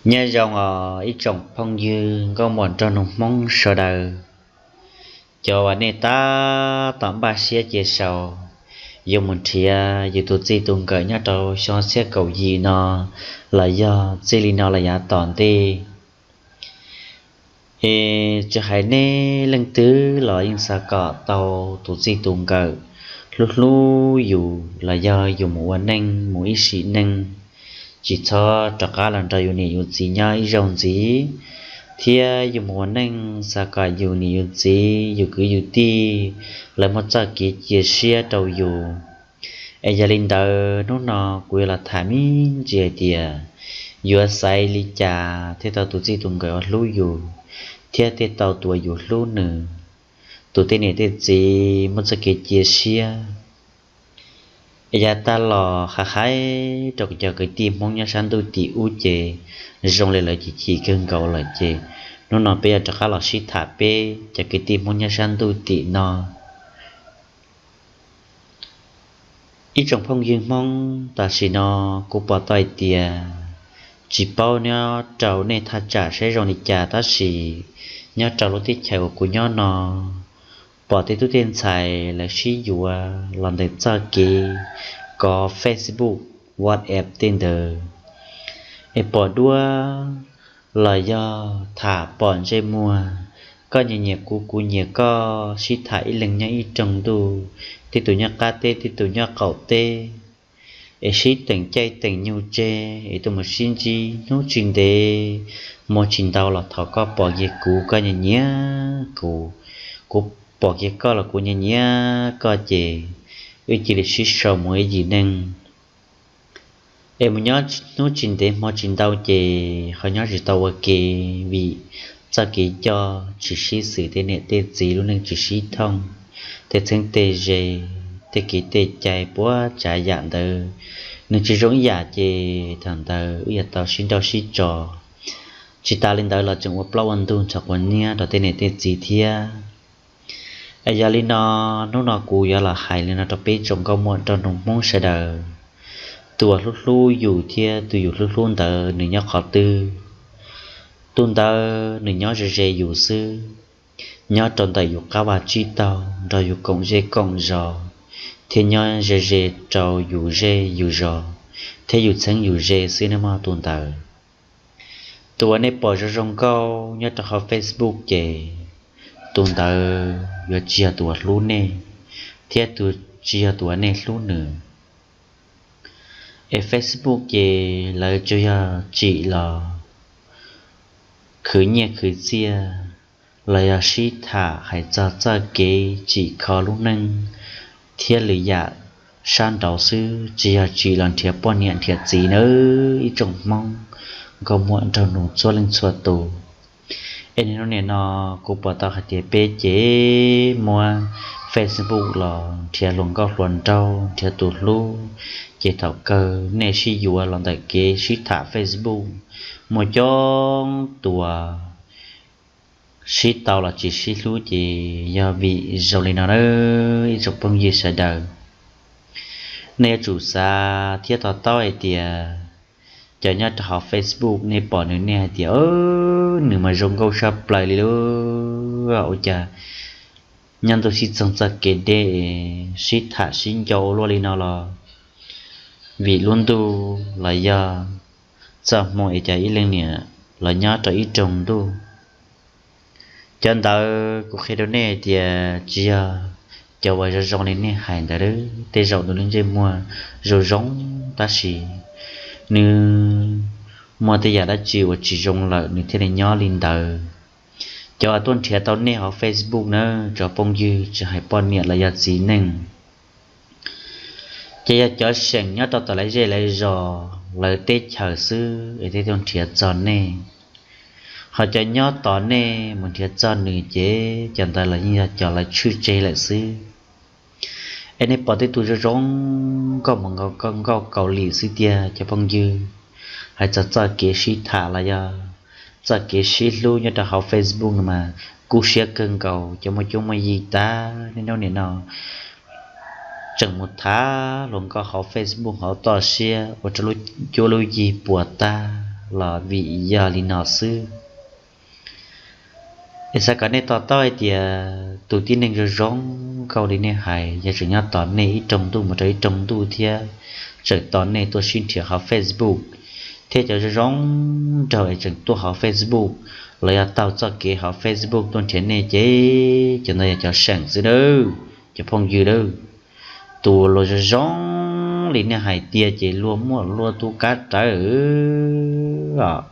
Nyob zoo os ib tsoom phooj ywg nkauj muam nraug nus Hmoob sawv daws. Cov uas nej tab tom npaj siab cia sau yuav mus nrhiav yus tus txij tus nkawm nyob rau xyoo txhiab kaum yim no los yog txij li no los yav tom ntej, es tsis hais nej leej twg los yeej xav kom tau tus txij tus nkawm hlub hlub yus los yog yus mus ua neej mus ib sim neej, tsis txhob rov qab los nrog yus niam yus txiv nyob ib zaug ntxiv, thiab yus mus ua neej xav kom yus niam yus txiv yus kwv yus tij lawv muaj txoj kev cia siab rau yus. Es yog li ntawd hnub no kuv yuav los tham me ntsis hais tias yuav xaiv li cas thiaj tau tus txij tus nkawm uas hlub yus, thiab thiaj tau tus uas yus hlub nws, tus tej niam tej txiv muaj txoj kev cia siab. Es yav tag los hais hais rau cov kwv tij Hmoob nyob sab ntuj tim ub ces zoo li lawv chim chim kawg nkaus lawm ces hnub no peb yuav rov qab los sib tham peb cov kwv tij Hmoob nyob sab ntuj tim no. Ib tsoom phooj ywg Hmoob, tam sim no kuv pom tau hais tias tsis paub nyob rau nej thaj tsam saib zoo li cas tab sis nyob rau lub teb chaws uas kuv nyob no pom tej tub tej ntxhais lawv sib yuav los ntawm txoj kev kov Facebook, WhatsApp tej ntawd, es pom duab los yog tham pom ntsej muag, koj nyiam nyiam kuv, kuv nyiam koj, sib tham ib leeg nyob ib rooj ntuj, tej tus nyob qab teb tej tus nyob qaum teb, es sib teem caij teem nyoog tseg es tuaj mus sib ntsib hnub tsis ntev hmo tsis ntau los thaum koj pom kiag kuv koj nyiam nyiam kuv, kuv pom kiag koj los kuv nyiam nyiam koj ces wb cia li sib sau mus ib yim neej. Es mus nyob hnub tsis ntev hmo tsis ntau ces ho nyob tsis tau ua ke vim txoj kev coj tsis sib xws, tej niam tej txiv lub neej tsis sib thooj, tej txheeb tej ze, tej kev tej cai puab tsav yam ntawd nws tsis zoo ib yam ces thaum ntawd wb yuav tau sib nrauj sib tso. Tsis tas li ntawd los tseem ua plaub ua ntug ntxhov quav niab rau tej niam tej txiv thiab. Es yog li no hnub no kuv yuav los hais li no rau peb tsoom nkauj muam nraug nus Hmoob sawv daws, tus uas hlub hlub yus thiab tus yus hlub hlub ntawd nws nyob qhov twg? Tus ntawd nws nyob ze ze yus xwb, nyob rau ntawm yus qab vaj tsib taug nrog yus koom zej koom zos, thiab nyob ze ze rau yus zej yus zos thiab yus txheeb yus ze xwb nawb mog tus ntawd. Tus uas nej pom zoo zoo nkauj nyob rau hauv Facebook ces tus ntawd yuav tsis yog tus uas hlub nej, thiab tus tsis yog tus uas nej hlub nws. Es Facebook ces lawv tsuas yog tsim los khwv nyiaj khwv txiaj, los yog sib tham hais txog txoj kev tsim kho lub neej thiab lwm yam sab nraud xwb, tsis yog tsim los nrhiav poj niam nrhiav txiv nawb ib tsoom Hmoob nkauj muam nraug nus txhua leej txhua tus. Es niaj hnub nim no kuv pom tau hais tias peb ces muab Facebook los nrhiav hluas nkauj hluas nraug nrhiav tus hlub, ces thaum kawg nej sib yuav los ntawm kev sib tham Facebook, muaj coob tus sib tau los tsis sib hlub ces yog vim zoo li no na ib tsoom phooj ywg sawv daws. Nej yuav tsum xav thiab to taub hais tias cov nyob rau hauv Facebook nej pom nws nej hais tias nws mas zoo nkauj saj plaws li lauj, ua cas nyob ntuj sib txoog txoj kev deb es sib tham sib nco ua luaj li no los vim lub ntuj los yog txoj hmoo es cas ib leeg niam los nyob rau ib rooj ntuj. Cov ntawd kuv qhia rau nej hais tias tsis yog cov uas zoo zoo li nej hais ntawd, tej zaum nws lub ntsej muag zoo zoo tab sis nws muaj tej yam dab tsi uas tsis zoo lawm nws thiaj li nyob li ntawd. Cov uas tuaj nrhiav tau nej hauv Facebook na, cov phooj ywg tsis hais poj niam los yog txiv neej, ces yog cov seem nyob rau tom lawv zej lawv zos lawv teb chaws xwb es thiaj tuaj nrhiav txog nej. Ho cov nyob tos nej mus nrhiav txog nws ces cov ntawd los yeej yog cov lawv tshwj tseg lawm xwb. Es nej pom tej tus zoo zoo nkauj mus nkauj nkauj kaus lim xwb tiag cov phooj ywg. Hais txog txoj kev sib tham los yog txoj kev sib hlub nyob rau hauv Facebook no mas kub siab kawg nkaus, cov muaj cuab muaj yig tag niaj hnub nim no tseem mus tham hluas nkauj hauv Facebook hauv toj siab ua rau lub cuab lub yig puas tag. los vim yog li no xwb. Es xav kom nej to taub hais tias tus tib neeg zoo zoo nkauj li nej hais, yog tseem nyob tos nej ib rooj ntuj mus rau ib rooj ntuj thiab, tseem tos nej tuaj sib nrhiav hauv Facebook, thiab cov zoo zoo nraug es tseem tuaj hauv Facebook los yog taug txoj kev hauv Facebook tuaj nrhiav nej ces cov ntawd yog cov seem xwb nawb, cov phooj ywg nawb. Tus luag zoo zoo li nej hais tiag ces luag muaj luag tus kab rawv os.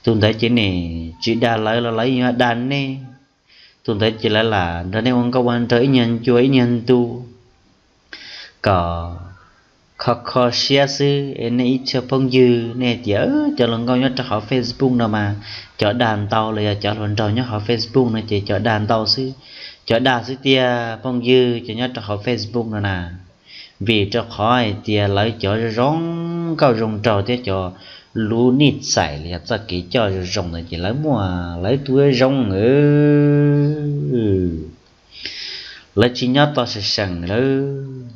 Tus ntawd ces nej tsis dag lawv los lawv yuav dag nej. Tus ntawd ces lawv lam nrog nej ua nkauj ua nraug ib nyuag ncua ib nyuag ntu kom kho kho siab xwb. Es nej ib txhia phooj ywg nej hais tias cov hluas nkauj nyob rau hauv Facebook no mas cov dag ntau los yog cov hluas nraug nyob hauv Facebook no ces cov dag ntau xwb. Cov dag xwb tiag phooj ywg, cov nyob rau hauv Facebook no na. Vim rau qhov hais tias lawv cov zoo nkauj zoo nraug thiab cov lub nij txais los yog txoj kev coj zoo zoo ntawd ces lawv muaj lawv tus zoo. Lawv tsis nyob tau seem seem lawm.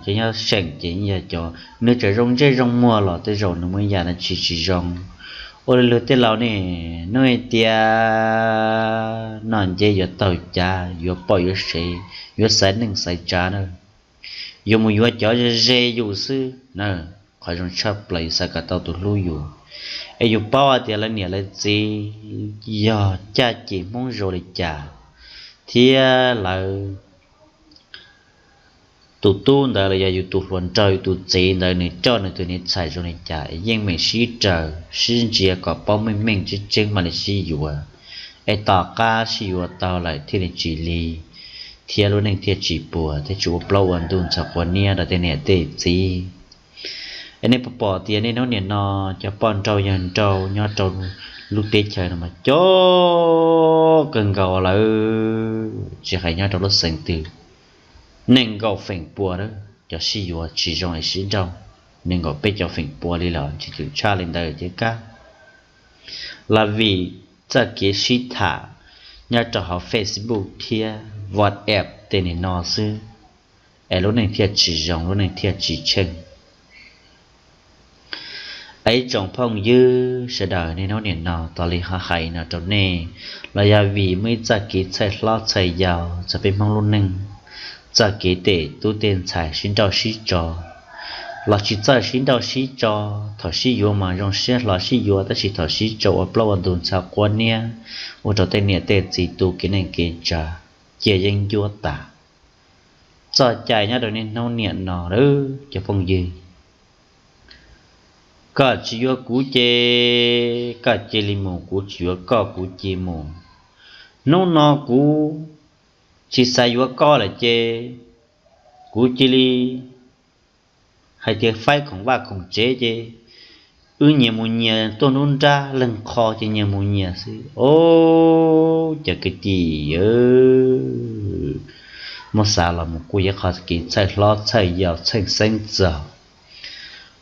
Cov nyob seem ces yog cov nws tseem zoo ntsej zoo muag los tej zaum nws muaj ib yam dab tsi tsis zoo. Ua li luag tej laus ne, nug hais tias noj nceb yuav taug cav, yuav poj yuav sev, yuav xaiv neej xaiv tsav na, yuav mus yuav cov ze ze yus xwb na. Qhov zoo tshaj plaws yus xav kom tau tus hlub yus, es yus paub hais tias lawv niam lawv txiv yog caj ces Hmoob zoo li cas, thiab lawv tus tub ntawd los yog yus tus hluas nraug yus tus txiv ntawd nws coj nws tus niam txhais zoo li cas, yeej meem sib raws sib ntsia kom paub meej meej tseeb tseeb mam li sib yuav. Es tom qab sib yuav tau lawm thiaj li tsis li, thiab lub neej thiaj tsis puas thiab tsis ua plaub ua ntug ntxhov quav niab rau tej niam tej txiv. Es nej puas pom tias niaj hnub nim no cov poj nrauj yawg nrauj nyob rau lub teb chaws no mas coob kawg nkaus lawm, tsis hais nyob rau lub xeev twg, nees nkaum feem pua lawm cov sib yuav tsis zoo es sib nrauj, nees nkaum peb caug feem pua li los tsis tshwm tshaj li ntawd ces kab. Los vim txoj kev sib tham nyob rau hauv Facebook thiab WhatsApp tej nim no xwb, es lub neej thiaj tsis zoo lub neej thiaj tsis tsheej. Es ib tsoom phooj ywg sawv daws, niaj hnub nim no tos li ho hais no rau nej, los yog vim muaj ib txoj kev txhawj hlob txhawj yau txog peb Hmoob lub neej, txoj kev tej tub tej ntxhais sib nrauj sib tso, los tsis txawj sib nrauj sib tso. Thaum sib yuav mas zoo siab hlo sib yuav, tab sis thaum sib tso ua plaub ua ntug ntxhov quav niab, ua rau tej niam tej txiv tu kev neej kev tsav, cia yeeb ncuab tas. Txoj cai nyob rau niaj hnub nim no lawm cov phooj ywg, koj tsis yuav kuv ces koj cia li mus, kuv tsis yuav koj kuv cia li mus. Hnub no kuv tsis xav yuav koj lawm ces kuv cia li hais tias faib khoom vaj khoom tsev ces wb nyias mus nyias tuaj nruab nrab, leeg qho ces nyias mus nyias xwb os. Cov kwv tij, muab xav los mus kuj yog qhov kev txhawj hlob txhawj yau txheej xeeb txog.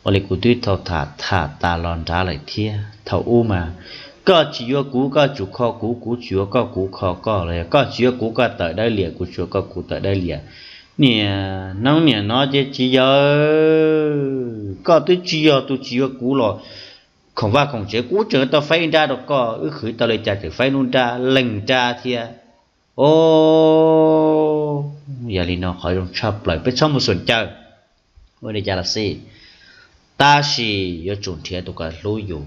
Ua li kuv twb tau tham tham tas los nrad lawm thiab, thaum ub mas koj tsis yuav kuv koj tsum kho kuv, kuv tsis yuav koj kuv kho koj, los yog koj tsis yuav kuv koj tawm dawb liam, kuv tsis yuav koj kuv tawm dawb liam. Niaj hnub nim no ces tsis yog, koj twb tsis yog tus tsis yuav kuv los khoom vaj khoom tsev kuv tseem tau faib nrab rau koj, wb khwv tau li cas tseem faib nruab nrab leeg nrab thiab. Os, yog li no qhov zoo tshaj plaws peb txhob mus xum caw ua li cas los xij, tab sis yuav tsum nrhiav tus kom hlub yus,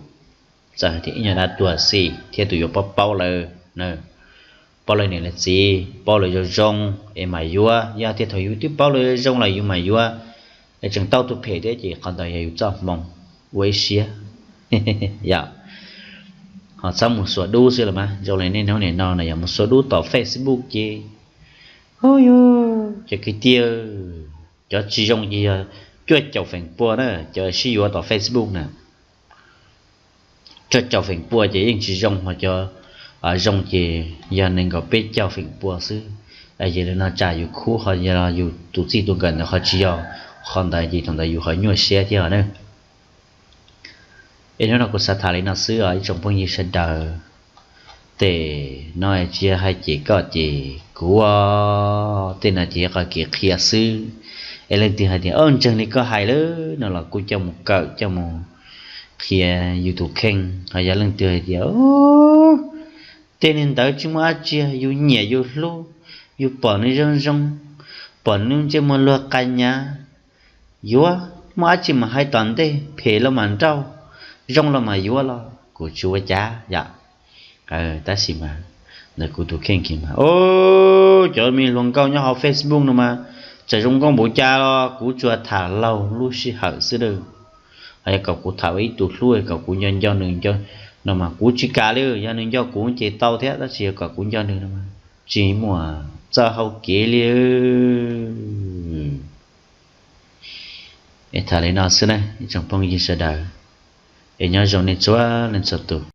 txawm hais tias ib nyuag dab tuag xij thiab tus yuav paub paub lawv, paub lawv niam lawv txiv, paub lawv zoo zoo es mam yuav. Yog tias thaum yus twb paub lawv zoo zoo lawm yus mam yuav, es tseem tau tus phem thiab ces qhov ntawd yog yus txoj hmoo ua ib siab. Yog, ho txhob mus xuas dub xwb los mas zoo li niaj hnub nim no no yog mus xuas dub tom Facebook ces, hu yus cov kwv tij, cov tsis zoo ces yog cuaj caum feem pua na, cov sib yuav tom Facebook na. Cuaj caum feem pua ces yeej tsis zoo, ho cov zoo ces yog nees nkaum peb caug feem pua xwb. Yog li no tsam yus khub ho yog yus tus txij tus nkawm ntawd ho tsis yog qhov ntawd ces thaum ntawd yus ho nyuaj siab thiab os na. Es hnub no kuv xav tham li no xwb os ib tsoom phooj ywg sawv daws. Tej no tsis yog hais cem koj ces kuv, tej no ces yog qhov kev qhia xwb. Es leej twg hais tias ntseeg li koj hais lawm no los kuj coj mus kawm coj mus qhia yus tus kheej, ho yog leej twg hais tias tej neeg ntawd tsis muaj dab tsi, yus nyiam yus hlub, yus pom nws zoo zoo, pom nws ntsej muag luag qa nyav, yuav muaj dab tsi mas hais tom ntej, phem los mas nrauj, zoo los mas yuav los kuv tsis ua cas yom. Tab sis mas ntawm kuv tus kheej kiag mas, o, cov me hluas nkauj nyob hauv Facebook no mas txawm zoo nkauj npaum cas los kuv tsuas tham laug lub sij hawm xwb lawm. Ho yog kom kuv tham ib tug hlub kom kuv nco nco nws no mas kuv tsis kam li, yog nws nco kuv ces tau thiab, tab sis yog kom kuv nco nws no mas tsis muaj txoj hau kev li. Es tham li no xwb na ib tsoom phooj ywg sawv daws, es nyob zoo nej txhua leej txhua tus.